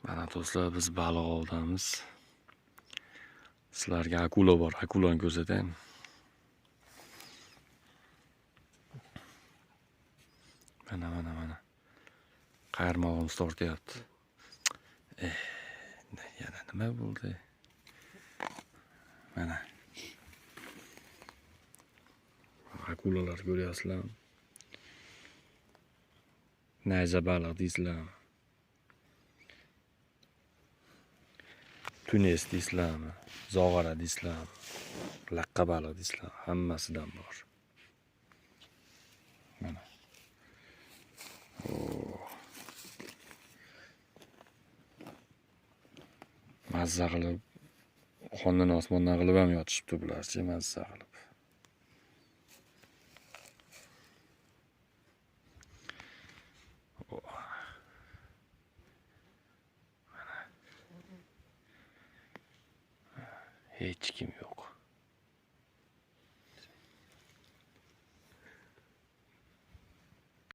Mana do'stlar, biz baliq ovdamiz. Sizlarga akula bor, akulani ko'rsataymi? Mana, mana, mana. Qayirmog'imiz tortyapti. Yana nima bo'ldi? Mana. Akulalar ko'ryapsizlarmi? Nayza baliq deysizlarmi? Tunes deysizlarmi? Zog'ora deysizlarmi? Laqqa baliq deysizlarmi? Hammasidan bor. Mana. Mazza qilib xondan osmondan qilib ham yotishibdi bularchi, mazza qilib. Hech kim yo'q.